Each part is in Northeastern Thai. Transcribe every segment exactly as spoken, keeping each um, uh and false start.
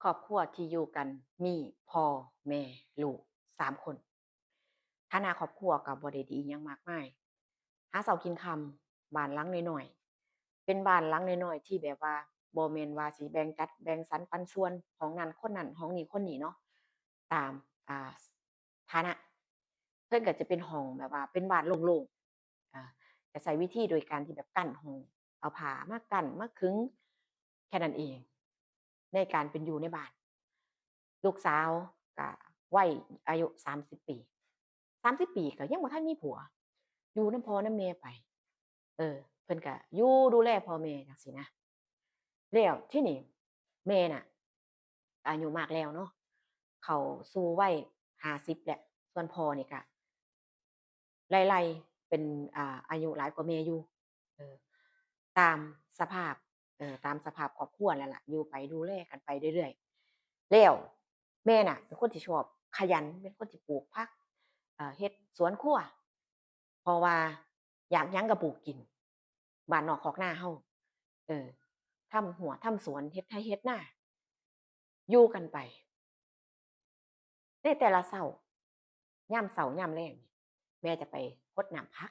ครอบครัวที่อยู่กันมีพ่อแม่ลูกสามคน ฐานะครอบครัวก็บ่ได้ดีหยังมากมาย หาเช้ากินค่ำ บ้านหลังน้อยๆ เป็นบ้านหลังน้อยๆ ที่แบบว่าบ่แม่นว่าสิแบ่งจัดแบ่งสรรปันส่วน ห้องนั้นคนนั้น ห้องนี้คนนี้เนาะ ตาม อ่า ฐานะ เพิ่นก็จะเป็นห้องแบบว่าเป็นบ้านโล่งๆ อ่า จะใช้วิธีโดยการที่แบบกั้นห้อง เอาผ้ามากั้นมาขึง แค่นั้นเอง ในการเป็นอยู่ในบ้าน ลูกสาวก็วัยอายุสามสิบปี สามสิบปีก็ยังบ่ทันมีผัว อยู่นำพ่อนำแม่ไป เออ เพิ่นก็อยู่ดูแลพ่อแม่จั่งซี้นะ แล้วทีนี้แม่น่ะ อายุมากแล้วเนาะ เข้าสู่วัยห้าสิบแล้ว ส่วนพ่อนี่ก็ไล่ๆ เป็น อ่า อายุหลายกว่าแม่อยู่ เออ ตามสภาพ เออ ตามสภาพครอบครัวนั่นล่ะ อยู่ไปดูแลกันไปเรื่อยๆ แล้วแม่น่ะ เป็นคนที่ชอบขยัน เป็นคนที่ปลูกผัก เอ่อ เฮ็ดสวนครัว เพราะว่าอยากหยังก็ปลูกกิน บ้านนอกคอกนาเฮา เออ ทำหัวทำสวน เฮ็ดไร่เฮ็ดนา อยู่กันไป ในแต่ละเช้า ยามเช้ายามแลงนี่ แม่จะไปรดน้ำผัก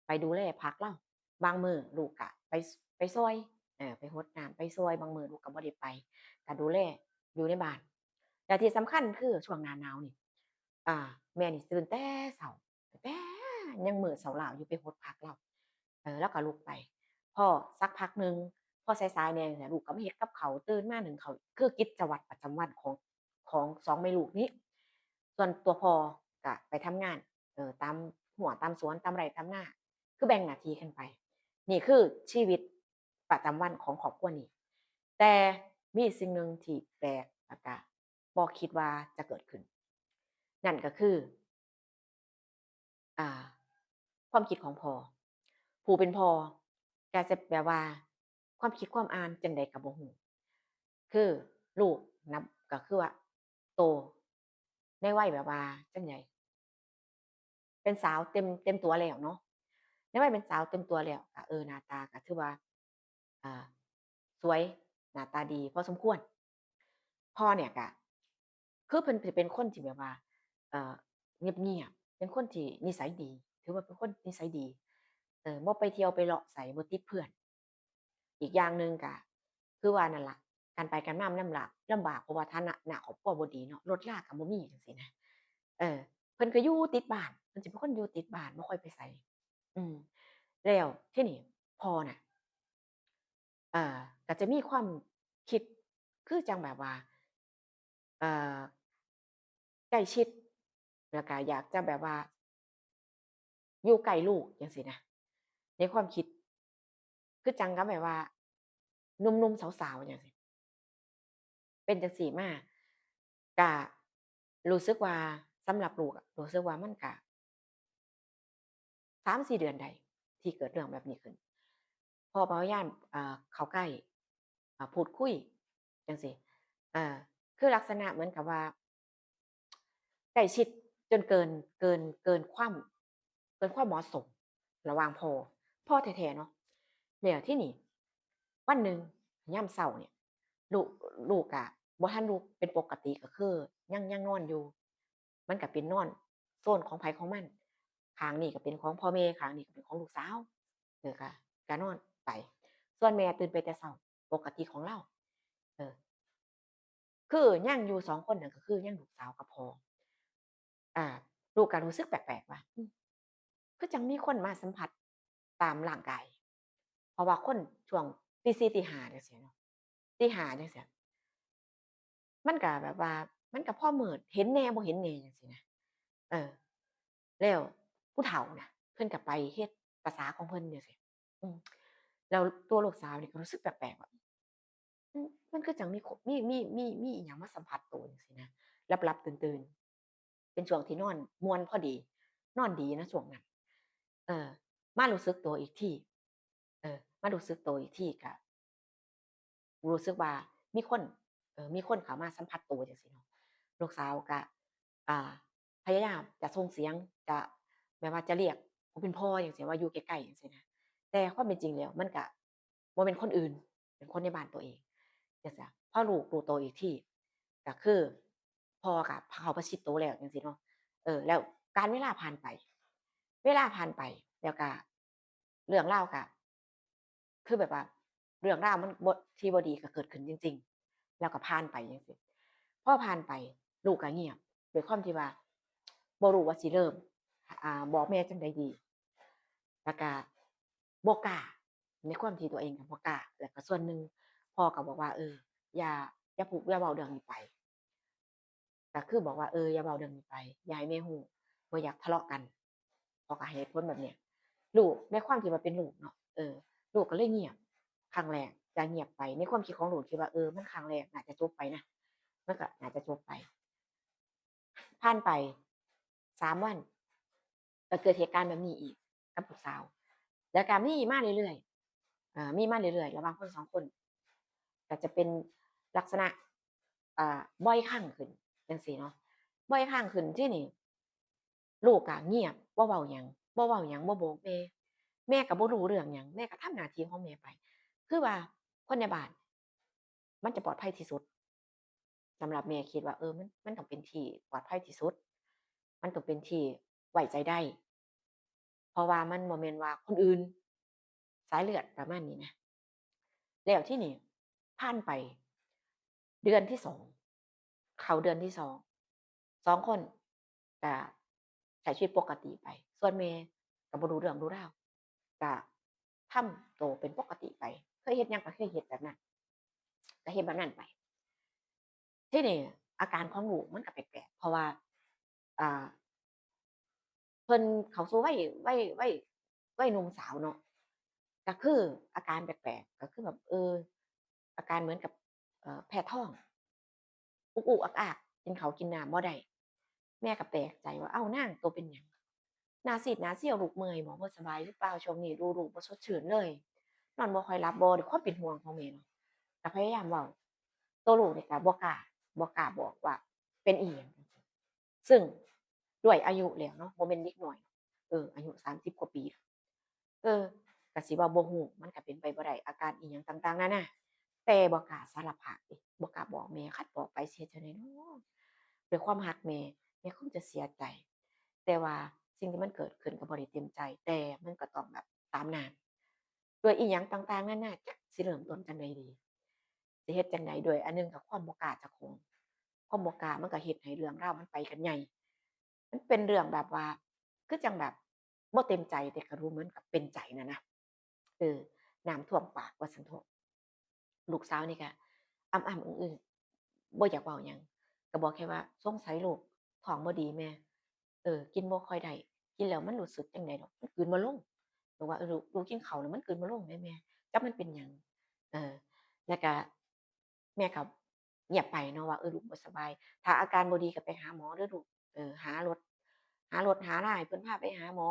ไปดูแลผักลาว บางมื้อลูกก็ไป ไปซ่อย เออ ไปรดน้ำไปซ่อย บางมื้อลูกก็บ่ได้ไป ก็ดูแลอยู่ในบ้าน และที่สำคัญคือช่วงหน้าหนาวนี่ อ่า แม่นี่ตื่นแต่เช้า แต่ยังมื้อเช้าลาวอยู่ไปรดผักลาว เออ แล้วก็ลุกไป พอสักพักหนึ่ง พอสายๆ แหน่นี่แหละ ลูกก็มาเฮ็ดกับข้าว ตื่นมานึ่งข้าว คือกิจวัตรประจำวันของ ของสองแม่ลูกนี้ ส่วนตัวพ่อก็ไปทำงาน เออ ตามหัวตามสวน ตามไร่ตามนา คือแบ่งหน้าที่กันไป นี่คือชีวิตประจำวันของครอบครัวนี้ แต่มีสิ่งหนึ่งที่แปลก แล้วก็บ่คิดว่าจะเกิดขึ้น นั่นก็คือ อ่า ความคิดของพ่อ ผู้เป็นพ่อก็จะแบบว่า ความคิดความอ่านจั่งใดก็บ่ฮู้ คือลูกนับ ก็คือว่าโตในวัยแบบว่าจั่งใด เป็นสาวเต็ม เต็มตัวแล้วเนาะ ในวัยเป็นสาวเต็มตัวแล้วก็ เออ หน้าตาก็ถือว่า อ่า สวย หน้าตาดีพอสมควร พ่อเนี่ยก็ คือเพิ่นสิเป็นคนที่แบบว่า เอ่อ เงียบๆ เป็นคนที่นิสัยดี ถือว่าเป็นคนนิสัยดี เออ บ่ไปเที่ยวไปเลาะไส บ่ติดเพื่อน อีกอย่างหนึ่งก็ คือว่านั่นล่ะ การไปการมามันลำบาก ลำบาก เพราะว่าฐานะครอบครัวบ่ดีเนาะ รถราก็บ่มีจั่งซี้นะ เออ เพิ่นก็อยู่ติดบ้าน เพิ่นสิเป็นคนอยู่ติดบ้าน บ่ค่อยไปไส อืม แล้วทีนี้พ่อน่ะ เอ่อ ก็จะมีความคิดคือจั่งแบบว่า เอ่อ ใกล้ชิด แล้วก็อยากจะแบบว่า อยู่ใกล้ลูกจั่งซี้นะ ในความคิด คือจั่งกับแบบว่า หนุ่มๆ สาวๆ จั่งซี้ เป็นจั่งซี้มา ก็รู้สึกว่า สำหรับลูกอะ รู้สึกว่ามันก็ สามสี่เดือนได้ ที่เกิดเรื่องแบบนี้ขึ้น พ่อพยายาม เอ่อ เข้าใกล้ อ่า พูดคุยจั่งซี้ เอ่อ คือลักษณะเหมือนกับว่า ใกล้ชิดจนเกิน เกิน เกินความ เกินความเหมาะสมระหว่างพ่อ พ่อแท้ๆ เนาะ แล้วทีนี้วันหนึ่งยามเช้าเนี่ย ลูก ลูกอะบ่ทันลุกเป็นปกติ ก็คือยัง ยังนอนอยู่ มันก็เป็นนอนโซนของไผของมัน ข้างนี้ก็เป็นของพ่อแม่ ข้างนี้ก็เป็นของลูกสาว เออ ก็ ก็นอนไป ส่วนแม่ตื่นไปแต่เช้า ปกติของลาว เออ คือยังอยู่สองคนนั่นก็คือยังลูกสาวกับพ่อ อ่า ลูกก็รู้สึกแปลกๆ ว่า อืม คือจั่งมีคนมาสัมผัสตามร่างกาย เพราะว่าคนช่วงตีสี่ตีห้าจั่งซี้เนาะ ตีห้าจั่งซี้ มันก็แบบว่า มันก็พอมืด เห็นแหน่บ่เห็นแหน่จั่งซี้นะ เออ แล้วผู้เฒ่าน่ะ เพิ่นก็ไปเฮ็ดประสาของเพิ่นจั่งซี้ อืม แล้วตัวลูกสาวนี่ก็รู้สึกแปลกๆ ว่า อืม มันคือจั่งมีคน มี มี มี มีอิหยังมาสัมผัสโตจั่งซี้นะ หลับๆ ตื่นๆ เป็นช่วงที่นอนม่วนพอดี นอนดีนะช่วงนั้น เออ มารู้สึกตัวอีกที เออ มารู้สึกตัวอีกทีก็ รู้สึกว่ามีคน เออ มีคนเข้ามาสัมผัสโตจั่งซี้เนาะ ลูกสาวก็ อ่า พยายามจะส่งเสียง จะแบบว่าจะเรียกผู้เป็นพ่อจั่งซี้ ว่าอยู่ใกล้ๆ จั่งซี้นะ แต่ความเป็นจริงแล้วมันก็บ่แม่นคนอื่น เป็นคนในบ้านตัวเองจั่งซี้ พอลูกรู้โตอีกที ก็คือพ่อก็เข้าประชิดโตแล้วจั่งซี้เนาะ เออ แล้วกาลเวลาผ่านไป เวลาผ่านไป แล้วก็เรื่องราวก็คือแบบว่าเรื่องราวมันบ่ ที่บ่ดีก็เกิดขึ้นจริงๆ แล้วก็ผ่านไปจั่งซี้ พอผ่านไปลูกก็เงียบ ด้วยความที่ว่าบ่รู้ว่าสิเริ่ม อ่า บอกแม่จั่งใดดี แล้วก็บ่กล้า ในความที่ตัวเองก็บ่กล้า แล้วก็ส่วนหนึ่งพ่อก็บอกว่า เออ อย่า อย่าพูด อย่าเว้าเรื่องนี้ไป ก็คือบอกว่า เออ อย่าเว้าเรื่องนี้ไป อย่าให้แม่ฮู้ บ่อยากทะเลาะกัน พ่อก็ให้เหตุผลแบบเนี้ย ลูก ในความที่ว่าเป็นลูกเนาะ เออ ลูกก็เลยเงียบ ครั้งแรกจะเงียบไป ในความคิดของลูกคิดว่า เออ มันครั้งแรก น่าจะจบไปนะ มันก็น่าจะจบไป ผ่านไปสามวัน ก็เกิดเหตุการณ์แบบนี้อีกกับลูกสาว แล้วก็มีมาเรื่อยๆ อ่า มีมาเรื่อยๆ ระหว่างคนสองคน ก็จะเป็นลักษณะ อ่า บ่อยครั้งขึ้นจั่งซี้เนาะ บ่อยครั้งขึ้น ทีนี้ลูกก็เงียบ บ่เว้าหยัง บ่เว้าหยัง บ่บอกแม่ แม่ก็บ่รู้เรื่องหยัง แม่ก็ทำหน้าที่ของแม่ไป คือว่าคนในบ้าน มันจะปลอดภัยที่สุด สำหรับแม่คิดว่า เออ มัน มันต้องเป็นที่ปลอดภัยที่สุด มันต้องเป็นที่ไว้ใจได้ เพราะว่ามันบ่แม่นว่าคนอื่น สายเลือดประมาณนี้นะ แล้วทีนี้ผ่านไปเดือนที่สอง เข้าเดือนที่สอง สองคนก็ใช้ชีวิตปกติไป ส่วนแม่ก็บ่รู้เรื่องรู้ราว ก็ทำโตเป็นปกติไป เคยเฮ็ดหยังก็เคยเฮ็ดแบบนั้น ก็เฮ็ดแบบนั้นไป ทีนี้อาการของลูกมันก็แปลกๆ เพราะว่า อ่า เพิ่นเข้าสู่วัย วัย วัย วัยหนุ่มสาวเนาะ ก็คืออาการแปลกๆ ก็คือแบบ เออ อาการเหมือนกับ เอ่อ แพ้ท้อง อุกๆ อักๆ กินข้าวกินน้ำบ่ได้ แม่ก็แปลกใจว่า เอ้า นางโตเป็นหยัง หน้าซีดหน้าเซียว ลูกเมื่อยบ่ บ่สบายหรือเปล่า ช่วงนี้ดูลูกบ่สดชื่นเลย นอนบ่ค่อยหลับบ่ ด้วยความเป็นห่วงของแม่เนาะ ก็พยายามเว้า ตัวลูกนี่ก็บ่กล้า บ่กล้าบอกว่าเป็นอีหยัง ซึ่งด้วยอายุแล้วเนาะ บ่แม่นเด็กน้อย เออ อายุสามสิบกว่าปี เออ ก็สิว่าบ่ฮู้ มันก็เป็นไปบ่ได้ อาการอีหยังต่างๆ นานา แต่บ่กล้าสารภาพเด้ บ่กล้าบอกแม่ คันบอกไปสิเฮ็ดจั่งใดน้อ ด้วยความฮักแม่ แม่คงจะเสียใจ แต่ว่าสิ่งที่มันเกิดขึ้นก็บ่ได้เต็มใจ แต่มันก็ต้องแบบตามน้ำ ด้วยอีหยังต่างๆ นานา จักสิเริ่มต้นจั่งใดดี สิเฮ็ดจั่งใด ด้วยอันหนึ่งก็ความบ่กล้าเจ้าของ ความบ่กล้ามันก็เฮ็ดให้เรื่องราวมันไปกันใหญ่ มันเป็นเรื่องแบบว่า คือจั่งแบบบ่เต็มใจ แต่ก็ดูเหมือนกับเป็นใจน่ะนะ เออ น้ำท่วมปากว่าซั่นเถาะ ลูกสาวนี่ก็อ้ำๆ อึ้งๆ บ่อยากเว้าหยัง ก็บอกแค่ว่า สงสัยลูกท้องบ่ดีแม่ เออ กินบ่ค่อยได้ กินแล้วมันรู้สึกจั่งใดดอก มันกลืนบ่ลง หรือว่า เออ ลูก ลูกกินข้าวแล้วมันกลืนบ่ลงแม่ แม่ จักมันเป็นหยัง เออ แล้วก็ แม่ก็เงียบไปเนาะว่า เออ ลูกบ่สบาย ถ้าอาการบ่ดีก็ไปหาหมอเด้อลูก เออ หารถ หารถหาลาให้เพิ่นพาไปหาหมอ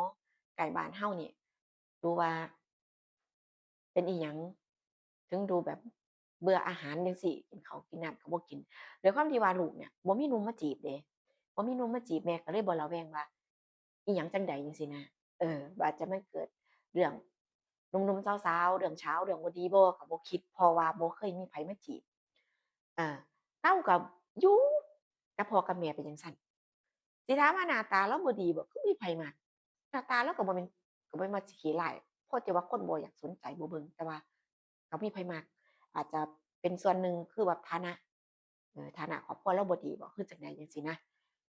ใกล้บ้านเฮานี่ ดูว่า เป็นอีหยัง ถึงดูแบบเบื่ออาหารจั่งซี้ กินข้าวกินน้ำก็บ่กิน ด้วยความที่ว่าลูกเนี่ยบ่มีหนุ่มมาจีบเด้ บ่มีหนุ่มมาจีบ แม่ก็เลยบ่ระแวงว่า อีหยังจั่งใดจั่งซี้นะ เออ ว่าจะมาเกิดเรื่องหนุ่มๆ สาวๆ เรื่องเช้า เรื่องบ่ดีบ่ ก็บ่คิด เพราะว่าบ่เคยมีไผมาจีบ อ่า ลาวก็อยู่กับพ่อกับแม่ไปจั่งซั้น สิถามว่าหน้าตาลาวบ่ดีบ่ คือมีไผมัก หน้าตาลาวก็บ่แม่น ก็บ่แม่นว่าสิขี้ร้าย พอแต่ว่าคนบ่อยากสนใจ บ่เบิ่ง แต่ว่าก็มีไผมัก อาจจะเป็นส่วนหนึ่งคือแบบฐานะ เออ ฐานะครอบครัวลาวบ่ดีบ่ คือจั่งใดจั่งซี้นะ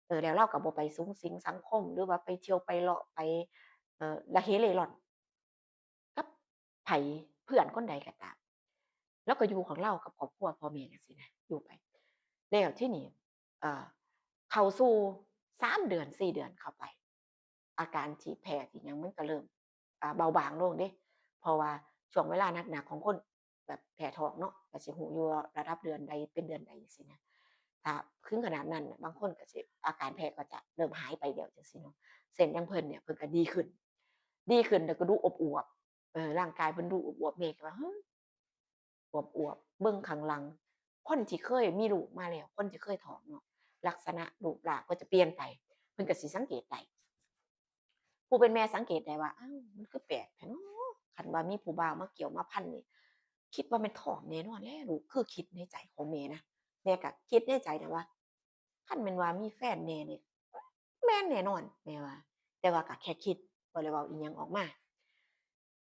เออ แล้วลาวก็บ่ไปสุงสิงสังคม หรือว่าไปเที่ยวไปเลาะไป เอ่อ ระเหเร่ร่อน กับไผ เพื่อนคนใดก็ตาม ลาวก็อยู่ของลาวกับครอบครัวพ่อแม่จั่งซี้นะ อยู่ไป แล้วทีนี้ เอ่อ เข้าสู่สามเดือน สี่เดือนเข้าไป อาการที่แพ้ที่หยังมันก็เริ่ม อ่า เบาบางลงเด้ เพราะว่าช่วงเวลาหนักๆ ของคนแบบแพ้ท้องเนาะ ก็สิฮู้อยู่ว่าระดับเดือนใดเป็นเดือนใดจั่งซี้นะ ถ้าถึงขนาดนั้นน่ะ บางคนก็สิ อาการแพ้ก็จะเริ่มหายไปแล้วจั่งซี้เนาะ เช่นอย่างเพิ่นเนี่ย เพิ่นก็ดีขึ้น ดีขึ้นแล้วก็ดูอวบๆ เออ ร่างกายเพิ่นดูอวบๆ แม่ก็ว่า เฮ้ย อวบๆ เบิ่งข้างหลัง คนที่เคยมีลูกมาแล้ว คนที่เคยท้องเนาะ ลักษณะรูปร่างก็จะเปลี่ยนไป เพิ่นก็สิสังเกตได้ ผู้เป็นแม่สังเกตได้ว่า อ้าว มันคือแปลกแท้เนาะ คันว่ามีผู้บ่าวมาเกี่ยวมาพันนี่ คิดว่าแม่นท้องแน่นอนแหละลูก คือคิดในใจของแม่นะ ม่ก็คิดในใจนะว่า คันแม่นว่ามีแฟนแน่นี่ แม่นแน่นอน แม่ว่า แต่ว่าก็แค่คิด บ่ได้เว้าอิหยังออกมา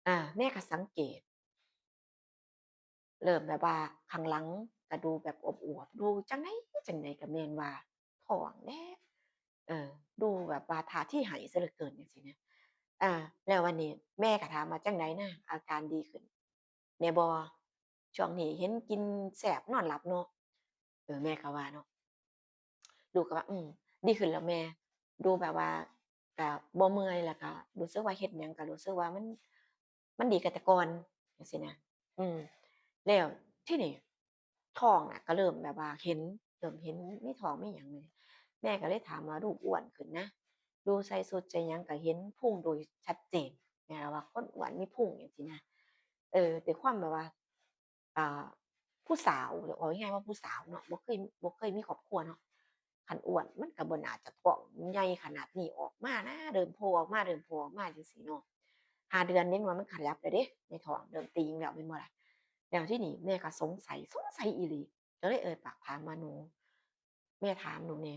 อ่า แม่ก็สังเกต เริ่มแบบว่าข้างหลังก็ดูแบบอวบๆ ดูจั่งใดจั่งใดก็แม่นว่าท้องแหน่ เออ ดูแบบว่าท่าทีไห้ซะเหลือเกินจั่งซี้นะ อ่า แล้ววันนี้แม่ก็ถามว่า "จั่งใดนาง อาการดีขึ้นแหน่บ่ ช่วงนี้เห็นกินแซ่บนอนหลับเนาะ" เออ แม่ก็ว่าเนาะ ลูกก็ว่า "อืม ดีขึ้นแล้วแม่ ดูแบบว่าก็บ่เมื่อย แล้วก็รู้สึกว่าเฮ็ดหยังก็รู้สึกว่ามัน มันดีกว่าแต่ก่อน" จั่งซี้นะ อืม แล้วทีนี้ท้องน่ะก็เริ่มแบบว่าเห็น เริ่มเห็นมีท้องมีหยังนี่ แม่ก็เลยถามว่า "ลูกอ้วนขึ้นนะ ดูใส่ชุดใส่หยังก็เห็นพุงโดยชัดเจน" แม่ว่าคนอ้วนมีพุงจั่งซี้นะ เออ ด้วยความแบบว่า อ่า ผู้สาว เว้าง่ายๆว่าผู้สาวเนาะ บ่เคย บ่เคยมีครอบครัวเนาะ คันอ้วนมันก็บ่น่าจะท้องใหญ่ขนาดนี้ออกมานะ เริ่มโผล่ออกมา เริ่มโผล่ออกมาจั่งซี้เนาะ ห้าเดือนเด็กน้อยมันขยับแล้วเด้ ในท้องเริ่มติ่งแล้วแม่นบ่ล่ะ แล้วทีนี้แม่ก็สงสัย สงสัยอีหลี ก็เลยเอ่ยปากถามว่า "หนู แม่ถามหนูแหน่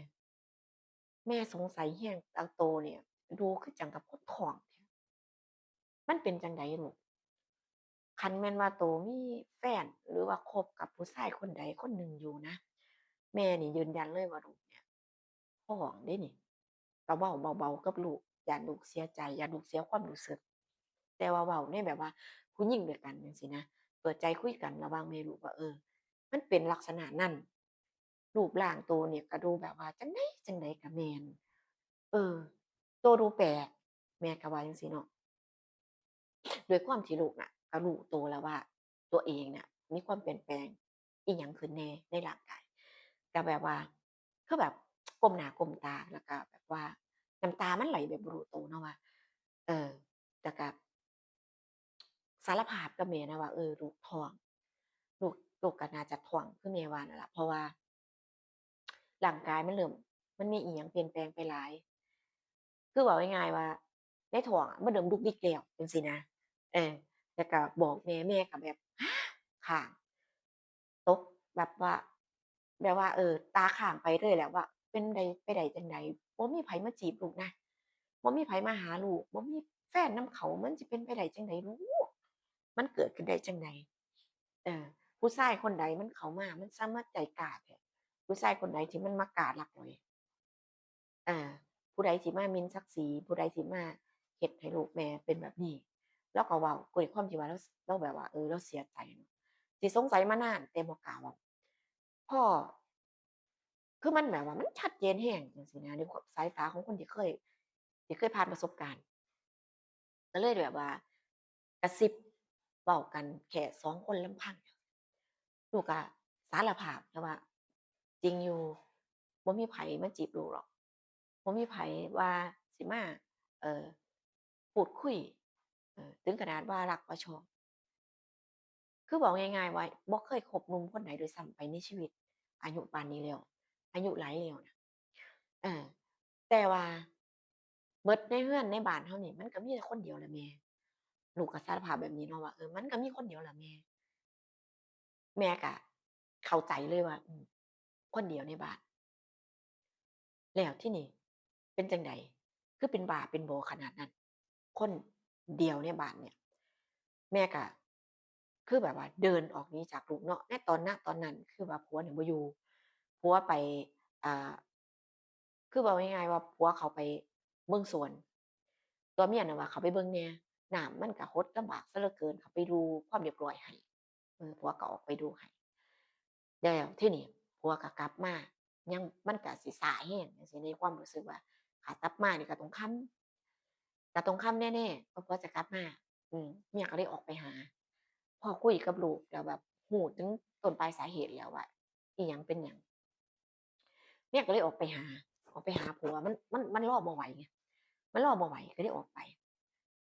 แม่สงสัยแฮง เอาโตเนี่ย ดูคือจั่งกับคนท้องแท้ มันเป็นจั่งใดลูก คันแม่นว่าโตมีแฟน หรือว่าคบกับผู้ชายคนใดคนหนึ่งอยู่นะ แม่นี่ยืนยันเลยว่าลูกเนี่ยท้องเด้นี่ ก็เว้าเบาๆกับลูก ย้านลูกเสียใจ ย้านลูกเสียความรู้สึก แต่ว่าเว้าในแบบว่าผู้หญิงด้วยกันจั่งซี้นะ เปิดใจคุยกันระหว่างแม่ลูกว่า เออ มันเป็นลักษณะนั้น รูปร่างโตเนี่ยก็ดูแบบว่าจั่งใดจั่งใดก็แม่น เออ โตดูแปลก" แม่ก็ว่าจั่งซี้เนาะ ด้วยความที่ลูกน่ะก็รู้โตแล้วว่า ตัวเองน่ะมีความเปลี่ยนแปลงอิหยังขึ้นแหน่ในร่างกาย ก็แบบว่า คือแบบก้มหน้าก้มตา แล้วก็แบบว่าน้ำตามันไหลแบบบ่รู้โตเนาะว่า เออ แล้วก็สารภาพกับแม่นะว่า เออ ลูกท้อง ลูก ลูกก็น่าจะท้องคือแม่ว่านั่นล่ะ เพราะว่า ร่างกายมันเริ่ม มันมีอิหยังเปลี่ยนแปลงไปหลาย คือเว้าง่ายๆว่า ในท้องอะมันเริ่มดุกดิกแล้วจั่งซี้นะ เออ แล้วก็บอกแม่ แม่ก็แบบ ฮะ ค้าง ตกแบบว่า แบบว่า เออ ตาค้างไปเลยแหละว่า เป็นใด ไปได้จั่งใด บ่มีไผมาจีบลูกนะ บ่มีไผมาหาลูก บ่มีแฟนนำเขา มันสิเป็นไปได้จั่งใดลูก มันเกิดขึ้นได้จั่งใด เออ ผู้ชายคนใดมันเข้ามา มันสามารถใจกล้าแท้ ผู้ชายคนใดที่มันมากล้าลักหลอย อ่า ผู้ใดที่มาหมิ่นศักดิ์ศรี ผู้ใดที่มาเฮ็ดให้ลูกแม่เป็นแบบนี้ ลาวก็เว้า ด้วยความที่ว่าลาว ลาวแบบว่า เออ ลาวเสียใจเนาะ ที่สงสัยมานานแต่บ่กล้าเว้า พอ คือมันแบบว่ามันชัดเจนแฮงจั่งซี้นะ ในสายตาของคนที่เคย ที่เคยผ่านประสบการณ์ ก็เลยแบบว่ากระซิบเว้ากันแค่สองคนลำพัง ลูกก็สารภาพแล้วว่า จริงอยู่ บ่มีไผมาจีบลูกหรอก บ่มีไผว่าสิมา เอ่อ พูดคุย เอ่อ ถึงขนาดว่ารักว่าชอบ คือเว้าง่ายๆว่าบ่เคยคบหนุ่มคนใดด้วยซ้ำไปในชีวิต อายุปานนี้แล้ว อายุหลายแล้วนะ เออ แต่ว่าเบิดในเฮือนในบ้านเฮานี่มันก็มีแต่คนเดียวแหละแม่ ลูกก็สารภาพแบบนี้เนาะว่า เออ มันก็มีคนเดียวแหละแม่ แม่ก็เข้าใจเลยว่า อืม คนเดียวในบ้าน แล้วทีนี้เป็นจั่งใด คือเป็นบ้าเป็นบอขนาดนั้น คนเดียวในบ้านเนี่ย แม่ก็คือแบบว่าเดินออกหนีจากลูกเนาะ ในตอน ณ ตอนนั้นคือว่าผัวเนี่ยบ่อยู่ ผัวไป อ่า คือเว้าง่ายๆว่าผัวเขาไปเบิ่งสวน ตัวเมียน่ะว่าเขาไปเบิ่งแหน่ น้ำมันก็หดลำบากซะเหลือเกิน เขาไปดูความเรียบร้อยให้ เออ ผัวก็ออกไปดูให้ แล้วทีนี้ผัวก็กลับมา ยัง มันก็สิซ้าแฮงจั่งซี้ ในความรู้สึกว่า ถ้ากลับมานี่ก็ต้องค่ำ ก็ต้องค่ำแน่ๆ กว่าผัวจะกลับมา อืม เมียก็เลยออกไปหา พอคุยกับลูกแล้วแบบรู้ถึงต้นปลายสาเหตุแล้วว่า อิหยังเป็นหยัง เมียก็เลยออกไปหา ออกไปหาผัว มัน มัน มันรอบ่ไหวไง มันรอบ่ไหวก็เลยออกไป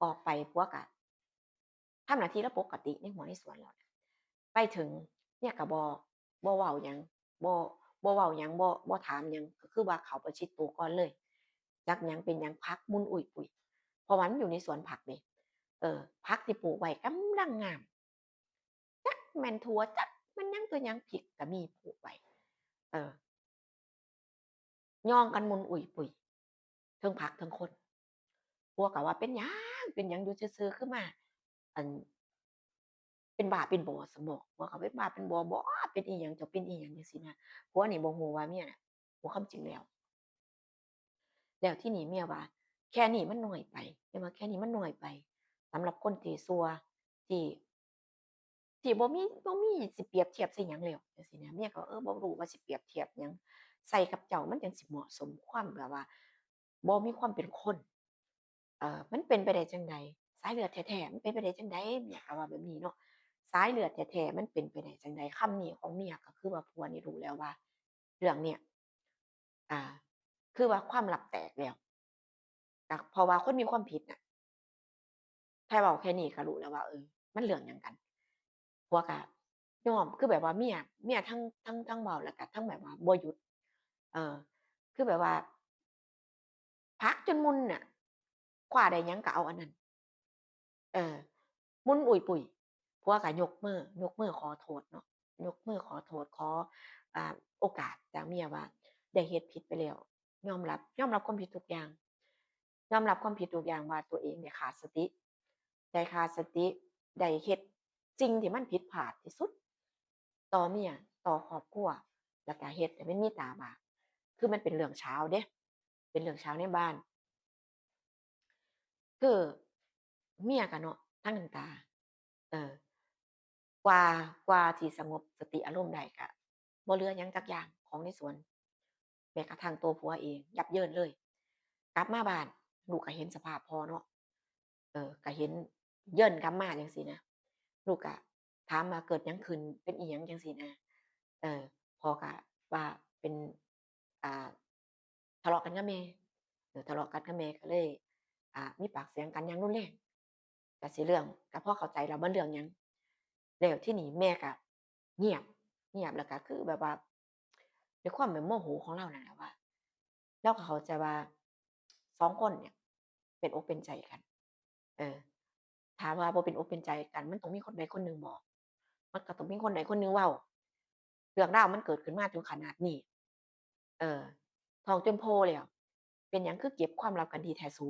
ออกไปผัวก็ทำหน้าที่ลาวปกติในหัวในสวนแล้วนะ ไปถึงเมียก็บ่ บ่เว้าหยัง บ่ บ่เว้าหยัง บ่ บ่ถามหยัง ก็คือว่าเข้าประชิดตัวก่อนเลย จักหยังเป็นหยัง ผักหมุนอุ้ยปุ้ย เพราะว่ามันอยู่ในสวนผักเด้ เออ ผักที่ปลูกไว้กำลังงาม จักแม่นถั่ว จักแม่นหยังตัวหยัง พริกก็มีปลูกไว้ เออ ย่องกันหมุนอุ้ยปุ้ย เทิงผักเทิงคน ผัวก็ว่า "เป็นหยัง เป็นหยังอยู่ซื่อๆ คือมา อัน เป็นบ้าเป็นบอซะบ่" ผัวก็ "เป็นบ้าเป็นบอบ่ เป็นอีหยัง เจ้าเป็นอีหยัง" จั่งซี้นะ ผัวนี่บ่ฮู้ว่าเมียน่ะ ฮู้ความจริงแล้ว แล้วทีนี้เมียว่า "แค่นี้มันน้อยไป" เมียว่า "แค่นี้มันน้อยไป สำหรับคนที่ชั่ว ที่ ที่บ่มี บ่มีสิเปรียบเทียบใส่หยังแล้ว" จั่งซี้นะ เมียก็ เออ บ่รู้ว่าสิเปรียบเทียบหยังใส่กับเจ้า มันจั่งสิเหมาะสม ความแบบว่า บ่มีความเป็นคน เอ่อ มันเป็นไปได้จั่งใด สายเลือดแท้ๆ มันเป็นไปได้จั่งใด เมียก็ว่าแบบนี้เนาะ สายเลือดแท้ๆ มันเป็นไปได้จั่งใด คำนี้ของเมียก็คือว่าผัวนี่รู้แล้วว่า เรื่องเนี้ย อ่า คือว่าความลับแตกแล้ว ก็เพราะว่าคนมีความผิดน่ะ แค่เว้าแค่นี้ก็รู้แล้วว่า เออ มันเรื่องหยังกัน ผัวก็ยอม คือแบบว่าเมีย เมียทั้ง ทั้ง ทั้งเว้า แล้วก็ทั้งแบบว่าบ่หยุด เออ คือแบบว่า ผักจนหมุนน่ะ คว้าได้หยังก็เอาอันนั้น เออ หมุนอุ้ยปุ้ย ผัวก็ยกมือ ยกมือขอโทษเนาะ ยกมือขอโทษ ขอ อ่า โอกาสจากเมียว่าได้เฮ็ดผิดไปแล้ว ยอมรับ ยอมรับความผิดทุกอย่าง ยอมรับความผิดทุกอย่างว่าตัวเองเนี่ยขาดสติ ได้ขาดสติ ได้เฮ็ดสิ่งที่มันผิดพลาดที่สุด ต่อเมีย ต่อครอบครัว แล้วก็เฮ็ดให้มันมีตาบาป คือมันเป็นเรื่องเช้าเด้ เป็นเรื่องเช้าในบ้าน คือเมียก็เนาะ ทั้งน้ำตา เออ กว่า กว่าสิสงบสติอารมณ์ได้ก็บ่เหลือหยังจักอย่างของในสวน แม้กระทั่งตัวผัวเองยับเยินเลย กลับมาบ้าน ลูกก็เห็นสภาพพ่อเนาะ เออ ก็เห็นเยินกลับมาจั่งซี้นะ ลูกก็ถามว่าเกิดหยังขึ้น เป็นอีหยังจั่งซี้นะ เออ พ่อก็ว่าเป็น อ่า ทะเลาะกันกับแม่ เออ ทะเลาะกันกับแม่ก็เลย อ่า มีปากเสียงกันอย่างรุนแรง ก็สิเรื่อง ก็พอเข้าใจแล้วว่าเรื่องหยัง แล้วทีนี้แม่ก็เงียบ เงียบแล้วก็คือแบบว่า ด้วยความแบบโมโหของลาวนั่นแหละว่า ลาวก็เข้าใจว่าสองคนเนี่ยเป็นอกเป็นใจกัน เออ ถามว่าบ่เป็นอกเป็นใจกัน มันต้องมีคนใดคนหนึ่งบอก มันก็ต้องมีคนใดคนหนึ่งเว้า เรื่องราวมันเกิดขึ้นมาถึงขนาดนี้ เออ ท้องจนโพแล้ว เป็นหยังคือเก็บความลับกันดีแท้สู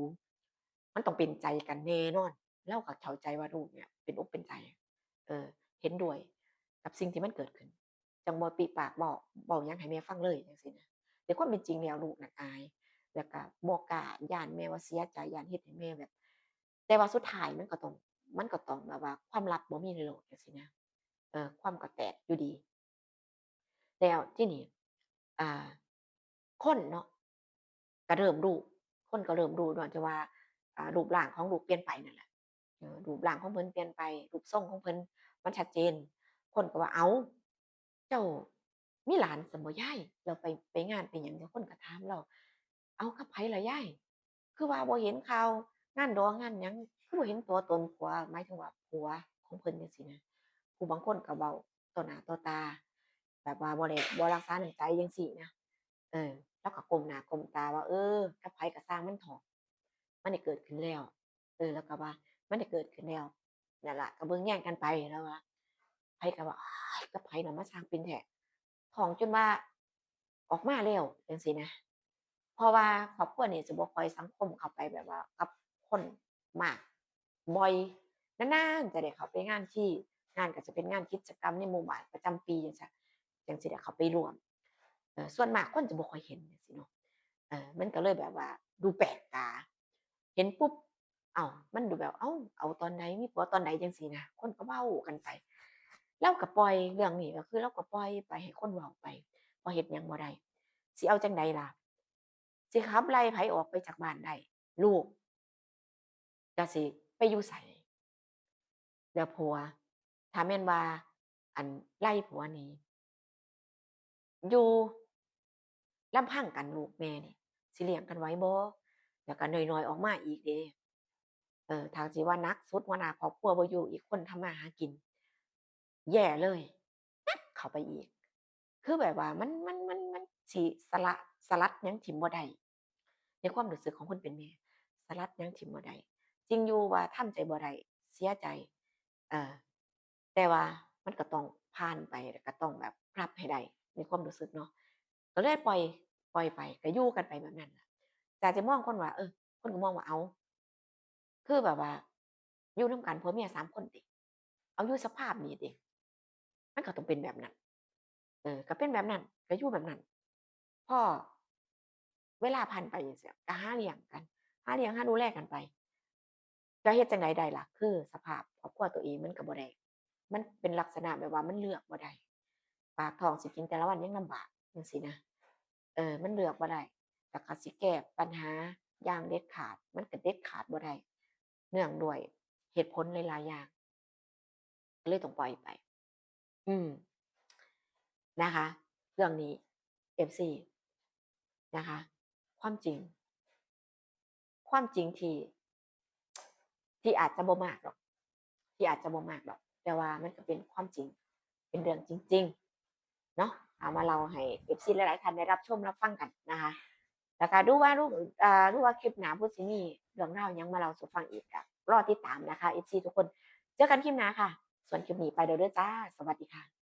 มันต้องเป็นใจกันแน่นอน ลาวก็เข้าใจว่าลูกเนี่ยเป็นอกเป็นใจ เออ เห็นด้วยกับสิ่งที่มันเกิดขึ้น จั่งบ่ปิปากเว้า เว้าหยังให้แม่ฟังเลยจั่งซี้นะ แต่ความเป็นจริงแล้วลูกน่ะอาย แล้วก็บ่กล้า ย้านแม่ว่าเสียใจ ย้านเฮ็ดให้แม่แบบ แต่ว่าสุดท้ายมันก็ต้อง มันก็ต้องแบบว่าความลับบ่มีในโลกจั่งซี้นะ เออ ความก็แตกอยู่ดี แล้วทีนี้ อ่า คนเนาะ ก็เริ่มรู้ คนก็เริ่มรู้เนาะ ที่ว่า อ่า รูปร่างของลูกเปลี่ยนไปนั่นแหละ เออ รูปร่างของเพิ่นเปลี่ยนไป รูปทรงของเพิ่นมันชัดเจน คนก็ว่า "เอ้า เจ้ามีหลานซั้นบ่ยาย แล้วไป ไปงานไปหยัง" เดี๋ยวคนก็ถามลาว "เอ้า กับไผล่ะยาย คือว่าบ่เห็นข่าวงานดองงานหยัง คือบ่เห็นตัวตนผัว" หมายถึงว่าผัวของเพิ่นจั่งซี้นะ ผู้บางคนก็เว้าต่อหน้าต่อตา แบบว่าบ่ได้ บ่รักษาน้ำใจจั่งซี้นะ เออ ลาวก็ก้มหน้าก้มตาว่า เออ กับไผก็ซ่างมันเถาะ มันได้เกิดขึ้นแล้ว เออ ลาวก็ว่ามันได้เกิดขึ้นแล้ว นั่นล่ะ ก็เบิ่งแยงกันไป ลาวว่า ไผก็ว่า อ้าย กับไผน่ะมาซ่างเป็นแท้ ท้องจนว่าออกมาแล้ว จั่งซี้นะ เพราะว่าครอบครัวนี่จะบ่ค่อยสังคมเข้าไปแบบว่ากับคนมาก บ่อย นานๆ จะได้เข้าไปงานที่ งานก็จะเป็นงานกิจกรรมในหมู่บ้านประจำปีจั่งซี้ จั่งสิได้เข้าไปร่วม เอ่อ ส่วนมากคนจะบ่ค่อยเห็นจั่งซี้เนาะ เอ่อ มันก็เลยแบบว่าดูแปลกตา เห็นปุ๊บ เอ้า มันดูแบบ เอ้า เอาตอนใด มีผัวตอนใดจั่งซี้นะ คนก็เว้ากันไป ลาวก็ปล่อยเรื่องนี้ ก็คือลาวก็ปล่อยไปให้คนเว้าไป เพราะเฮ็ดหยังบ่ได้ สิเอาจั่งใดล่ะ สิขับไล่ไผออกไปจากบ้านได้ ลูกก็สิไปอยู่ไส แล้วผัว ถ้าแม่นว่า อัน ไล่ผัวหนี อยู่ลำพังกันลูกแม่นี่ สิเลี้ยงกันไหวบ่ แล้วก็น้อยๆ ออกมาอีกเด้ เออ ถ้าสิว่าหนักสุด หัวหน้าครอบครัวบ่อยู่ อีกคนทำมาหากิน แย่เลย หนักเข้าไปอีก คือแบบว่ามัน มัน มัน มันสิสละ สลัดหยังถิ่มบ่ได้ ในความรู้สึกของคนเป็นแม่ สลัดหยังถิ่มบ่ได้ จริงอยู่ว่าทำใจบ่ได้ เสียใจ เอ่อ แต่ว่ามันก็ต้องผ่านไป แล้วก็ต้องแบบรับให้ได้ ในความรู้สึกเนาะ ก็เลยปล่อย ปล่อยไป ก็อยู่กันไปแบบนั้นล่ะ จากจะมองคนว่า เออ คนก็มองว่า เอ้า คือแบบว่า อยู่นำกันผัวเมียสามคนติ เอาอยู่สภาพนี้ติ มันก็ต้องเป็นแบบนั้น เออ ก็เป็นแบบนั้น ก็อยู่แบบนั้น พอเวลาผ่านไปจั่งซี้ ก็หาเลี้ยงกัน หาเลี้ยงหาดูแลกันไป จะเฮ็ดจั่งใดได้ล่ะ คือสภาพครอบครัวตัวเองมันก็บ่ได้ มันเป็นลักษณะแบบว่ามันเลือกบ่ได้ ปากท้องสิกินแต่ละวันยังลำบากจั่งซี้นะ เออ มันเลือกบ่ได้ แล้วก็สิแก้ปัญหาอย่างเด็ดขาด มันก็เด็ดขาดบ่ได้ เนื่องด้วยเหตุผลหลายๆอย่าง ก็เลยต้องปล่อยไป อืม นะคะ เรื่องนี้ เอฟซี นะคะ ความจริง ความจริงที่ ที่อาจจะบ่มากดอก ที่อาจจะบ่มากดอก แต่ว่ามันก็เป็นความจริง เป็นเรื่องจริงๆ เนาะ เอามาเล่าให้ เอฟซี หลายๆท่านได้รับชมรับฟังกันนะคะ แล้วก็ดูว่า ดู อ่า ดูว่าคลิปหน้าพุทธสิมีเรื่องราวหยังมาเล่าสู่ฟังอีก ก็รอติดตามนะคะ เอฟซี ทุกคน เจอกันคลิปหน้าค่ะ ส่วนคลิปนี้ไปแล้วเด้อจ้า สวัสดีค่ะ